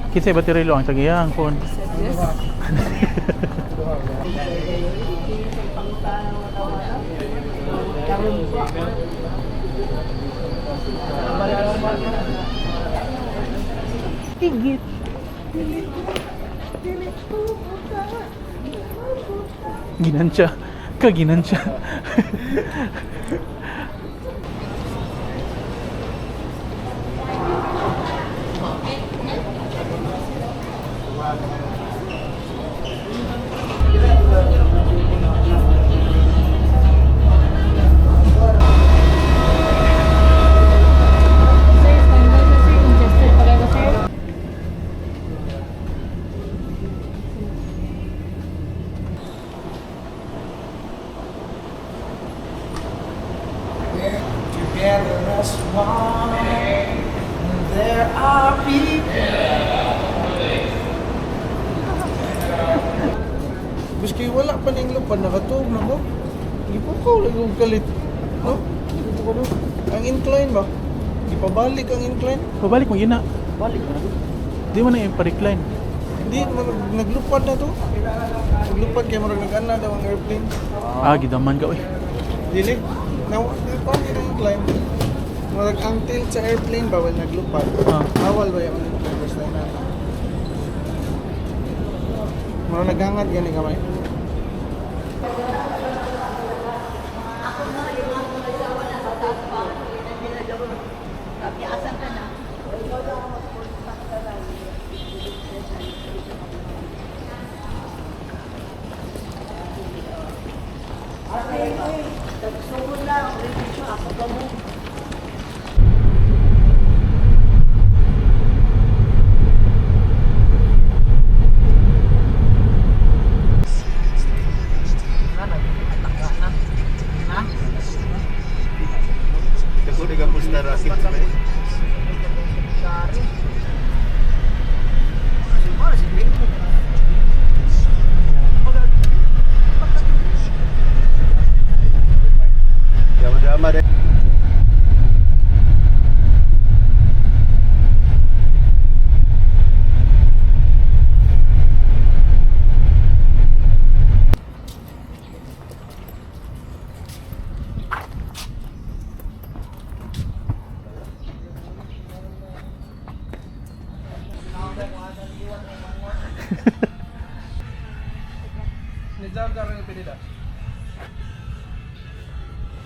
Kinsay battery lo ang tagiyang phone? Yes. Tigit. Ginansya. Kaginansya. Sir, standby na sir. Ingested pa kayo, sir. Together as one, there are people. Biski wala pa ning lupa, nakatuog na ko. Gipukaw lagi kong kalit. No? Gipukaw ba? Ang incline ba? Gipabalik ang incline. Pabalik mo yun na. Balik na. Di mo na yung pa-recline. Hindi, naglupad na to. Naglupad kay murag nag-ana daw ang airplane. Ah, gidaman ka uy. Dili. Now, nagpawag ang incline. Murag ang tilt sa airplane ba when naglupad? Ah. Bawal ba yung incline basta na? Murag naghangat gani kamay.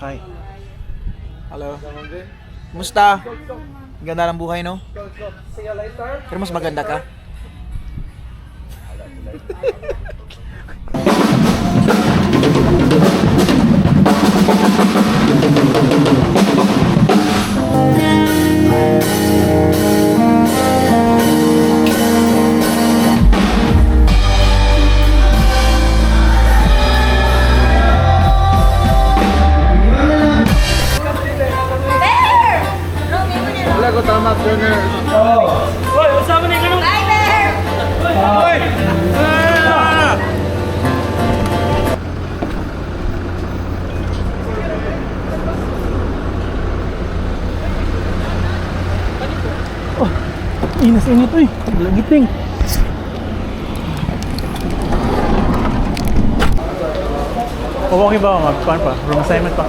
Hi. Hello. Kumusta? Ganda ng buhay, no? Pero mas maganda ka. Wala ko tama, Turner. Bye, Bear! Inas init uy. Lagiting. O, okay ba? Mag, pa? Room assignment pa.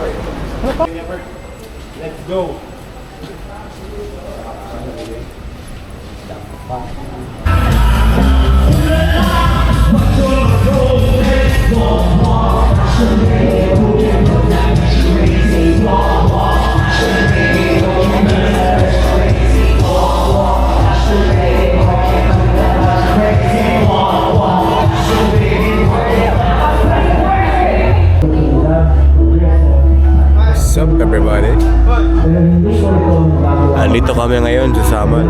Let's go. What's up, everybody? Andito kami ngayon sa Samal.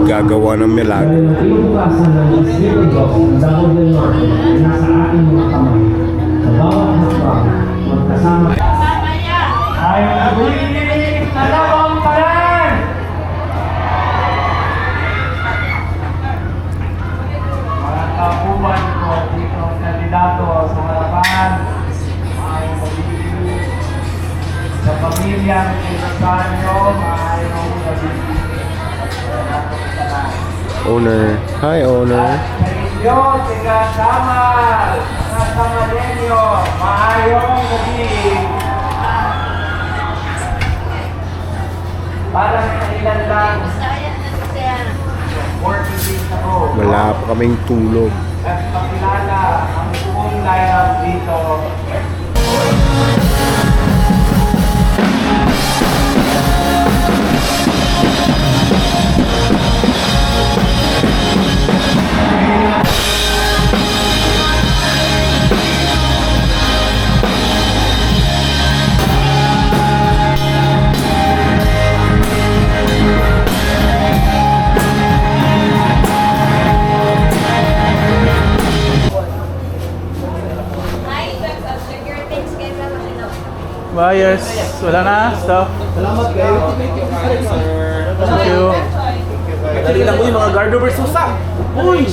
Gagawa ng milagro. Kinabukasan ng Espiritu ng Davao del Norte ay nasa ating mga kamay. Sa bawat hakbang, magkasama. I agree! Dalawang tanan! Mga kauban ko dito Owner. Hi, owner. Yo, taga Samal, mga Samalenyo, maayong gabi. Para sa ilan lang, 40 days ago, Wala pa kaming tulog. nagpakilala ang buong lineup dito. Buyers, wala na. Stop. Salamat kayo. Thank you. Dali lang, uy, mga Gardo versus ah. Uy!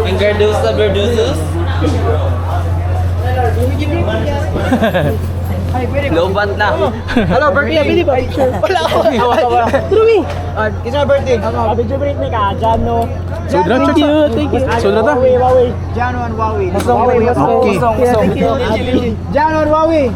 Ang Gardusa Verdusus? Lobat na. Hello, birthday! Wala ako. Trumy! Kinsa birthday? Sudra, thank you. Thank you. Sudra ta. Jano and Wawi. Okay. Thank you. Jano and Wawi.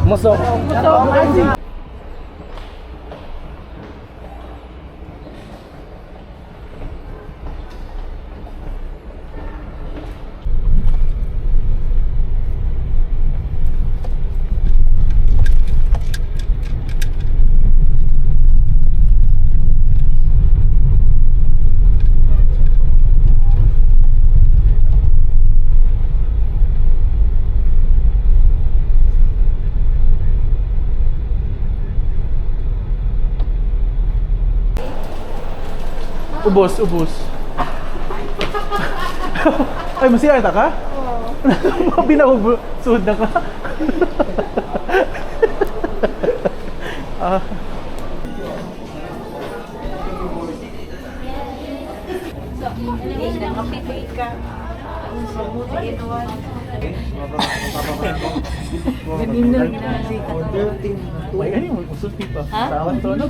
Ubos, ubos. Ay, masiyar ta ka? Oo. Binahog, suod na ka. Ah. May ano yung usulti pa. Ha? To, ano?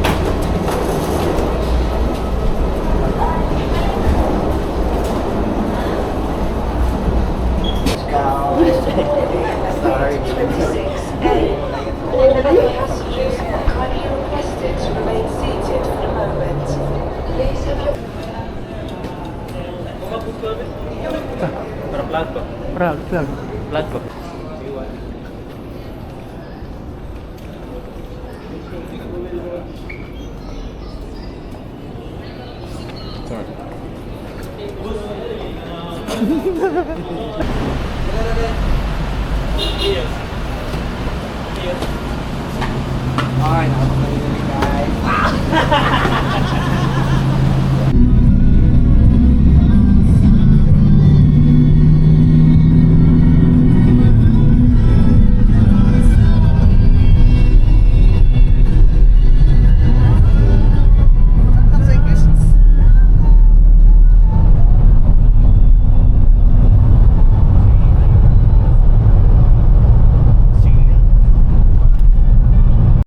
Passengers are kindly requested to remain seated for the moment. Please have your Plug, plug. Flag ba? Ay, nakapagpalitan guys.